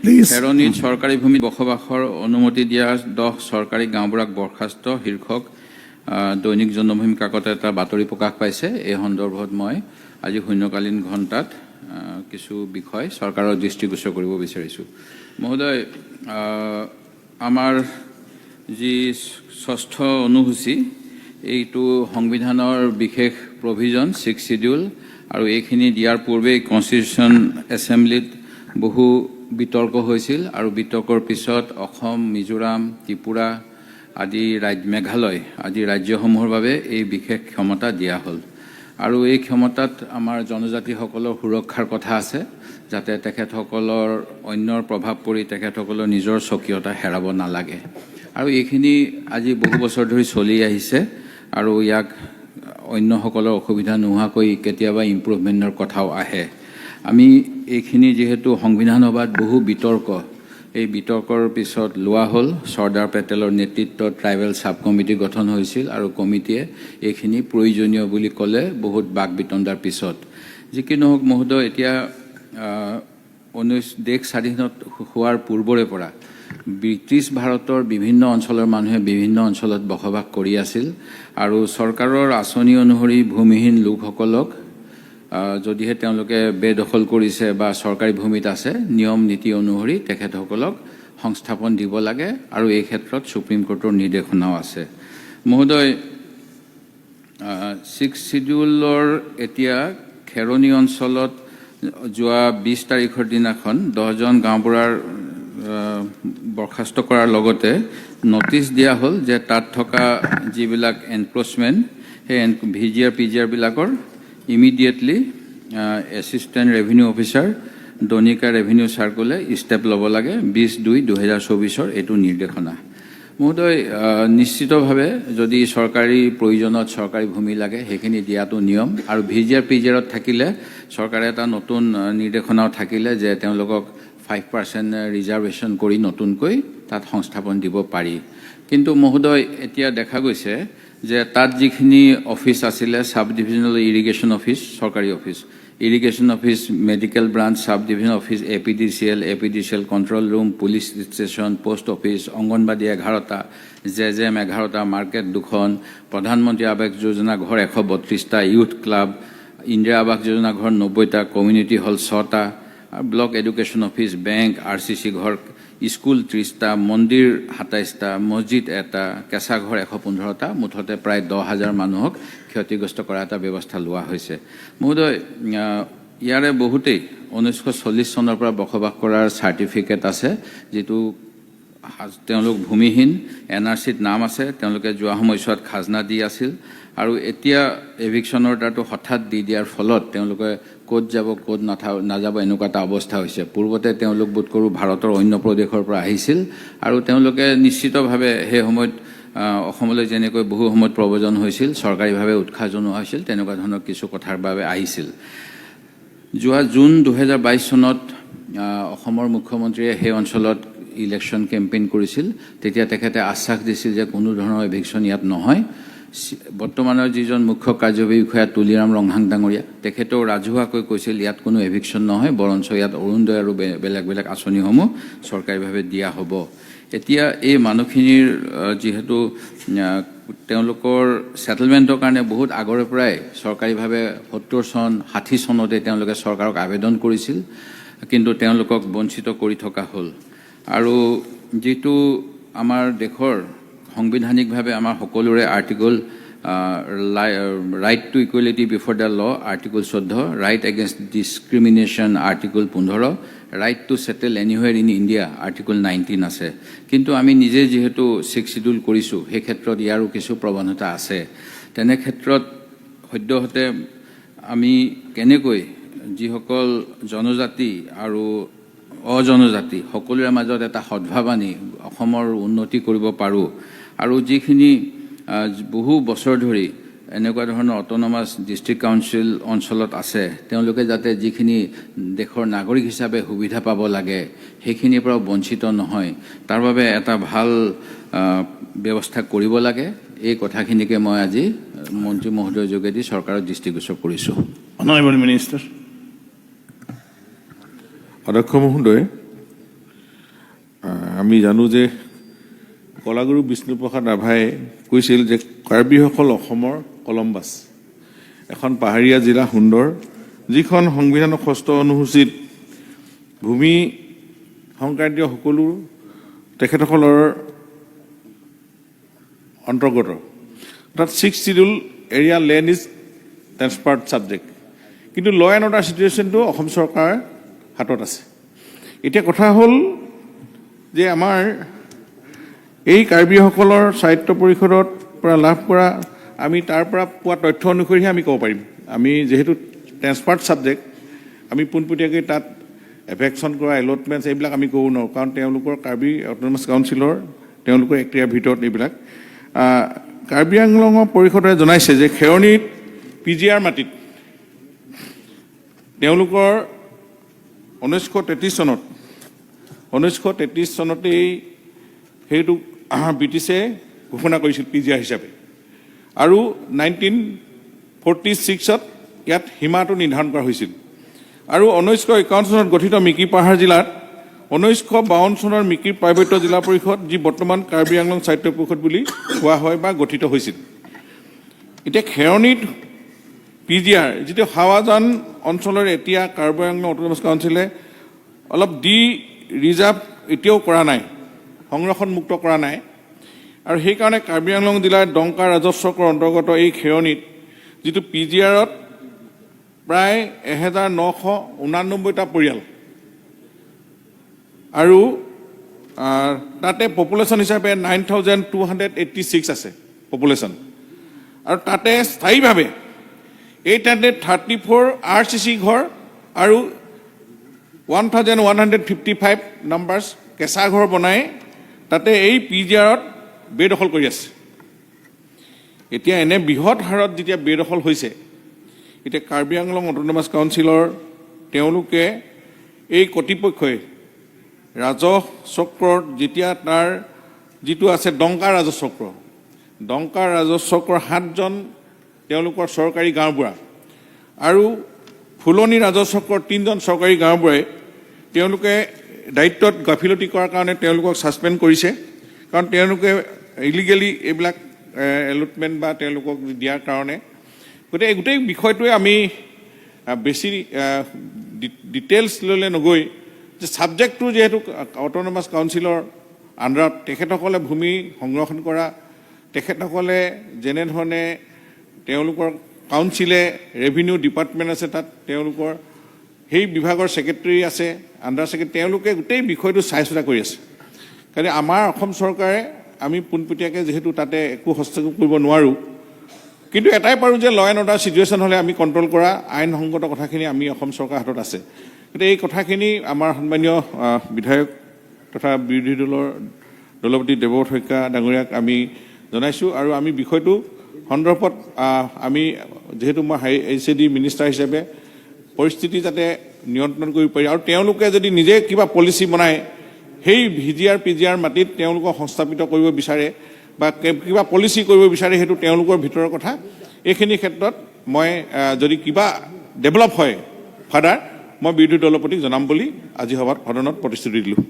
Please. খেৰণিত চৰকাৰী ভূমিত বসবাসৰ অনুমতি দিয়া 10 চৰকাৰী গাঁওবুঢ়াক বৰ্খাস্ত শীৰ্ষক দৈনিক জন্মভূমি কাকত এটা বাতৰি প্ৰকাশ পাইছে। এই সন্দৰ্ভত মই আজি শূন্যকালীন ঘণ্টাত কিছু বিষয় চৰকাৰৰ দৃষ্টিগোচৰ কৰিব বিচাৰিছোঁ। মহোদয়, আমাৰ যি ষষ্ঠ অনুসূচী, এইটো সংবিধানৰ বিশেষ প্ৰভিজন, ছিক্স চিডিউল, আৰু এইখিনি দিয়াৰ পূৰ্বেই কনষ্টিটিউশ্যন এছেম্বলিত বহু বিতৰ্ক হৈছিল আৰু বিতৰ্কৰ পিছত অসম, মিজোৰাম, ত্ৰিপুৰা আদি ৰাজ্য, মেঘালয় আদি ৰাজ্যসমূহৰ বাবে এই বিশেষ ক্ষমতা দিয়া হ'ল। আৰু এই ক্ষমতাত আমাৰ জনজাতিসকলৰ সুৰক্ষাৰ কথা আছে, যাতে তেখেতসকলৰ অন্যৰ প্ৰভাৱ পৰি তেখেতসকলৰ নিজৰ স্বকীয়তা হেৰাব নালাগে। আৰু এইখিনি আজি বহু বছৰ ধৰি চলি আহিছে আৰু ইয়াক অন্যসকলৰ অসুবিধা নোহোৱাকৈ কেতিয়াবা ইম্প্ৰুভমেণ্টৰ কথাও আহে। আমি এইখিনি যিহেতু সংবিধান সভাত বহু বিতৰ্ক, এই বিতৰ্কৰ পিছত লোৱা হ'ল। চৰ্দাৰ পেটেলৰ নেতৃত্বত ট্ৰাইবেল ছাব কমিটি গঠন হৈছিল আৰু কমিটিয়ে এইখিনি প্ৰয়োজনীয় বুলি ক'লে বহুত বাক বিতণ্ডাৰ পিছত। যি কি নহওক মহোদয়, এতিয়া দেশ স্বাধীন হোৱাৰ পূৰ্বৰে পৰা ব্ৰিটিছ ভাৰতৰ বিভিন্ন অঞ্চলৰ মানুহে বিভিন্ন অঞ্চলত বসবাস কৰি আছিল আৰু চৰকাৰৰ আঁচনি অনুসৰি ভূমিহীন লোকসকলক যদিহে তেওঁলোকে বেদখল কৰিছে বা চৰকাৰী ভূমিত আছে, নিয়ম নীতি অনুসৰি তেখেতসকলক সংস্থাপন দিব লাগে আৰু এই ক্ষেত্ৰত সুপ্ৰিম কোৰ্টৰ নিৰ্দেশনাও আছে। মহোদয়, ছিক্স চিডিউলৰ এতিয়া খেৰণি অঞ্চলত যোৱা 20 তাৰিখৰ দিনাখন 10জন গাঁওবুঢ়াৰ বৰ্খাস্ত কৰাৰ লগতে নটিচ দিয়া হ'ল যে তাত থকা যিবিলাক এনক্ৰ'চমেণ্ট, সেই ভিজিআৰ, পিজিআৰবিলাকৰ ইমিডিয়েটলি এছিষ্টেণ্ট ৰেভিনিউ অফিচাৰ, দনিকা ৰেভিনিউ চাৰ্কলে ষ্টেপ ল'ব লাগে। 20/2/2024ৰ এইটো নিৰ্দেশনা। মহোদয়, নিশ্চিতভাৱে যদি চৰকাৰী প্ৰয়োজনত চৰকাৰী ভূমি লাগে, সেইখিনি দিয়াটো নিয়ম। আৰু ভিজিআৰ, পিজিআৰত থাকিলে চৰকাৰে এটা নতুন নিৰ্দেশনাও থাকিলে যে তেওঁলোকক 5% ৰিজাৰ্ভেশ্যন কৰি নতুনকৈ তাত সংস্থাপন দিব পাৰি। কিন্তু মহোদয়, এতিয়া দেখা গৈছে যে তাত যিখিনি অফিচ আছিলে, চাব ডিভিজনেল ইৰিগেশ্যন অফিচ, চৰকাৰী office, irrigation office, medical branch, sub division office, APDCL, APDCL control room, police station, post office, anganwadi 11টা, JJM 11টা, market দুখন, প্ৰধানমন্ত্ৰী আৱাস যোজনা ঘৰ 132টা, ইউথ ক্লাব, ইন্দিৰা আৱাস যোজনা ঘৰ 90টা, কমিউনিটি হল ছটা, block education office, bank, RCC ঘৰ, school 30টা, মন্দিৰ 27টা, মছজিদ এটা, কেঁচা ঘৰ 115টা, মুঠতে প্ৰায় 10,000 মানুহক ক্ষতিগ্ৰস্ত কৰা এটা ব্যৱস্থা লোৱা হৈছে। মহোদয়, ইয়াৰে বহুতেই 1940 চনৰ পৰা বসবাস কৰাৰ চাৰ্টিফিকেট আছে, যিটো তেওঁলোক ভূমিহীন, এনআৰচিত নাম আছে। তেওঁলোকে যোৱা সময়ছোৱাত খাজনা দি আছিল আৰু এতিয়া এভিকশ্যন অৰ্ডাৰটো হঠাৎ দি দিয়াৰ ফলত তেওঁলোকে ক'ত যাব, ক'ত নাযাব, এনেকুৱা এটা অৱস্থা হৈছে। পূৰ্বতে তেওঁলোক বোধ কৰোঁ ভাৰতৰ অন্য প্ৰদেশৰ পৰা আহিছিল আৰু তেওঁলোকে নিশ্চিতভাৱে সেই সময়ত অসমলৈ যেনেকৈ বহু সময়ত প্ৰব্ৰজন হৈছিল, চৰকাৰীভাৱে উৎসাহ জনোৱা হৈছিল, তেনেকুৱা ধৰণৰ কিছু কথাৰ বাবে আহিছিল। যোৱা জুন 2022 চনত অসমৰ মুখ্যমন্ত্ৰীয়ে সেই অঞ্চলত ইলেকশ্যন কেম্পেইন কৰিছিল। তেতিয়া তেখেতে আশ্বাস দিছিল যে কোনো ধৰণৰ এভিকশ্যন ইয়াত নহয়। বৰ্তমানৰ যিজন মুখ্য কাৰ্যবাহী বিষয়া তুলিৰাম ৰংহাং ডাঙৰীয়া, তেখেতেও ৰাজহুৱাকৈ কৈছিল ইয়াত কোনো এভিকশ্যন নহয়, বৰঞ্চ ইয়াত অৰুণোদয় আৰু বেলেগ বেলেগ আঁচনিসমূহ চৰকাৰীভাৱে দিয়া হ'ব। এতিয়া এই মানুহখিনিৰ যিহেতু তেওঁলোকৰ ছেটেলমেণ্টৰ কাৰণে বহুত আগৰে পৰাই চৰকাৰীভাৱে 70 চন, 60 চনতে তেওঁলোকে চৰকাৰক আবেদন কৰিছিল, কিন্তু তেওঁলোকক বঞ্চিত কৰি থকা হ'ল। আৰু যিটো আমাৰ দেশৰ সাংবিধানিকভাৱে আমাৰ সকলোৰে article, right to equality before the law, article 14, right against discrimination, article 15, right to settle anywhere in India, article 19 আছে। কিন্তু আমি নিজে যিহেতু ছিক্স চিডিউল কৰিছোঁ, সেই ক্ষেত্ৰত ইয়াৰো কিছু প্ৰৱণতা আছে। তেনে ক্ষেত্ৰত সদ্যহতে আমি কেনেকৈ যিসকল জনজাতি আৰু অজনজাতি সকলোৰে মাজত এটা সদ্ভাৱ আনি অসমৰ উন্নতি কৰিব পাৰোঁ আৰু যিখিনি বহু বছৰ ধৰি এনেকুৱা ধৰণৰ অট'নমাছ ডিষ্ট্ৰিক্ট কাউন্সিল অঞ্চলত আছে, তেওঁলোকে যাতে যিখিনি দেশৰ নাগৰিক হিচাপে সুবিধা পাব লাগে, সেইখিনিৰ পৰাও বঞ্চিত নহয়, তাৰ বাবে এটা ভাল ব্যৱস্থা কৰিব লাগে। এই কথাখিনিকে মই আজি মন্ত্ৰী মহোদয়ৰ যোগেদি চৰকাৰক দৃষ্টিগোচৰ কৰিছোঁ। Honorable Minister. অধ্যক্ষ মহোদয়। আমি জানো যে কলাগুৰু বিষ্ণুপ্ৰসাদ ৰাভাই কৈছিল যে কাৰ্বিসকল অসমৰ কলম্বাছ। এখন পাহাৰীয়া জিলা সুন্দৰ, যিখন সংবিধানৰ ষষ্ঠ অনুসূচীত ভূমি সংক্ৰান্তীয় সকলো তেখেতসকলৰ অন্তৰ্গত, অৰ্থাৎ Sixth Schedule area land is transferred subject. কিন্তু ল এণ্ড অৰ্ডাৰ চিটুৱেশ্যনটো অসম চৰকাৰৰ হাতত আছে। এতিয়া কথা হ'ল যে আমাৰ এই কাৰ্বিসকলৰ স্বায়ত্ত পৰিষদৰ পৰা লাভ কৰা, আমি তাৰ পৰা পোৱা তথ্য অনুসৰিহে আমি ক'ব পাৰিম। আমি যিহেতু ট্ৰেন্সফাৰ্ড ছাবজেক্ট, আমি পোনপটীয়াকৈ তাত এভিকশ্যন কৰা, এলটমেণ্টছ এইবিলাক আমি ক'ব নোৱাৰোঁ, কাৰণ তেওঁলোকৰ কাৰ্বি অট'নমাছ কাউন্সিলৰ তেওঁলোকৰ এক্টিয়াৰ ভিতৰত এইবিলাক। কাৰ্বি আংলঙৰ পৰিষদে জনাইছে যে খেৰণিত পিজিআৰ মাটিত তেওঁলোকৰ 1933 চনতেই সেইটো ব্ৰিটিছে ঘোষণা কৰিছিল পিজিআৰ হিচাপে আৰু 1946ত ইয়াত সীমাটো নিৰ্ধাৰণ কৰা হৈছিল। আৰু 1951 চনত গঠিত মিকিৰ পাহাৰ জিলাত 1952 চনৰ মিকিৰ পাৰ্বত্য জিলা পৰিষদ, যি বৰ্তমান কাৰ্বি আংলং স্বায়ত্ত পৰিষদ বুলি কোৱা হয় বা গঠিত হৈছিল। এতিয়া খেৰণিত পিজিআৰ যিটো হাৱাজান অঞ্চলৰ, এতিয়া কাৰ্বি আংলং অট'নমাছ কাউন্সিলে অলপ ডি ৰিজাৰ্ভ এতিয়াও কৰা নাই, সংৰক্ষণমুক্ত কৰা নাই। আৰু সেইকাৰণে কাৰ্বি আংলং জিলাৰ ডংকা ৰাজহ চক্ৰৰ অন্তৰ্গত এই খেৰণিত যিটো পিজিআৰত প্ৰায় 1989টা পৰিয়াল আৰু তাতে পপুলেশ্যন হিচাপে 9286 আছে পপুলেশ্যন। আৰু তাতে স্থায়ীভাৱে 834 আৰচিচি ঘৰ আৰু 1155 numbers কেঁচা ঘৰ বনাই তাতে এই পিজিআৰত বেদখল কৰি আছে। এতিয়া এনে বৃহৎ হাৰত যেতিয়া বেদখল হৈছে, এতিয়া কাৰ্বি আংলং অট'নমাছ কাউন্সিলৰ তেওঁলোকে এই কৰ্তৃপক্ষই ৰাজহ চক্ৰত যেতিয়া তাৰ যিটো আছে ডংকা ৰাজহ চক্ৰ, ডংকা ৰাজহ চক্ৰৰ সাতজন তেওঁলোকৰ চৰকাৰী গাঁওবুঢ়া আৰু ফুলনি ৰাজহ চক্ৰৰ তিনিজন চৰকাৰী গাঁওবুঢ়াই তেওঁলোকে দায়িত্বত গাফিলতি কৰাৰ কাৰণে তেওঁলোকক ছাছপেণ্ড কৰিছে, কাৰণ তেওঁলোকে ইলিগেলি এইবিলাক এলটমেণ্ট বা তেওঁলোকক দিয়াৰ কাৰণে। গতিকে এই গোটেই বিষয়টোৱে আমি বেছি ডিটেইলছ ল'লে নগৈ যে ছাবজেক্টটো যিহেতু অট'নমাছ কাউন্সিলৰ আণ্ডাৰত, তেখেতসকলে ভূমি সংৰক্ষণ কৰা, তেখেতসকলে যেনেধৰণে তেওঁলোকৰ কাউন্সিলে ৰেভিনিউ ডিপাৰ্টমেণ্ট আছে, তাত তেওঁলোকৰ সেই বিভাগৰ ছেক্ৰেটেৰী আছে, আণ্ডাৰ ছেক্ৰেটেৰী, তেওঁলোকে গোটেই বিষয়টো চাই চিতা কৰি আছে। কাৰণ আমাৰ অসম চৰকাৰে আমি পোনপটীয়াকৈ যিহেতু তাতে একো হস্তক্ষেপ কৰিব নোৱাৰোঁ, কিন্তু এটাই পাৰোঁ যে ল এণ্ড অৰ্ডাৰ চিটুৱেশ্যন হ'লে আমি কণ্ট্ৰল কৰা আইনসংগত কথাখিনি আমি অসম চৰকাৰৰ হাতত আছে। গতিকে এই কথাখিনি আমাৰ সন্মানীয় বিধায়ক তথা বিৰোধী দলৰ দলপতি দেৱব্ৰত শইকীয়া ডাঙৰীয়াক আমি জনাইছোঁ। আৰু আমি বিষয়টো সন্দৰ্ভত আমি যিহেতু মই এইচএডি মিনিষ্টাৰ হিচাপে পৰিস্থিতি যাতে নিয়ন্ত্ৰণ কৰিব পাৰি আৰু তেওঁলোকে যদি নিজে কিবা পলিচি বনায়, সেই ভিজিআৰ পিজিআৰ মাটিত তেওঁলোকক সংস্থাপিত কৰিব বিচাৰে বা কিবা পলিচি কৰিব বিচাৰে, সেইটো তেওঁলোকৰ ভিতৰৰ কথা। এইখিনি ক্ষেত্ৰত মই যদি কিবা ডেভেলপ হয় ফাৰ্ডাৰ, মই বিৰোধী দলৰ প্ৰতি জনাম বুলি আজি সভাত সদনত প্ৰতিশ্ৰুতি দিলোঁ।